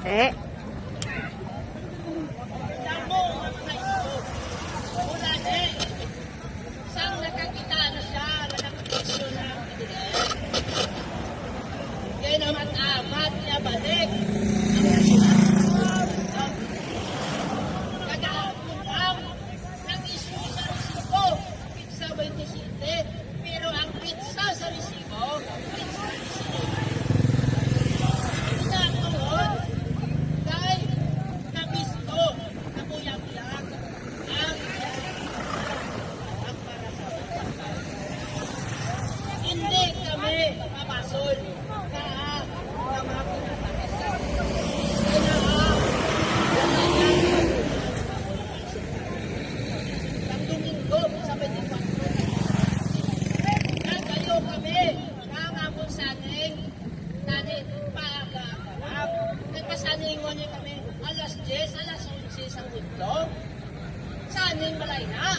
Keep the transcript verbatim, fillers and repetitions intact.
Eh. Sang nakakita na siya nga nagpitso na ang pagdili, kay namat-amat niya balik ang nasunod. Kagahapon lang, nag-issue sa resibo, pitsa twenty-seven, pero ang pitsa sa resibo, pitsa diecinuebe. Ina tungod kay nabisto, nabuyag-yag ang iyang para sa hindi kami mabasol nga ang mga pinatakas. Kaya ang Domingo sa twenty-four. Nagayo kami nga ang akong saning tani pag-agalap. Nagpasaningon niya kami alas diyes, alas onse sa udto. Saning balay na.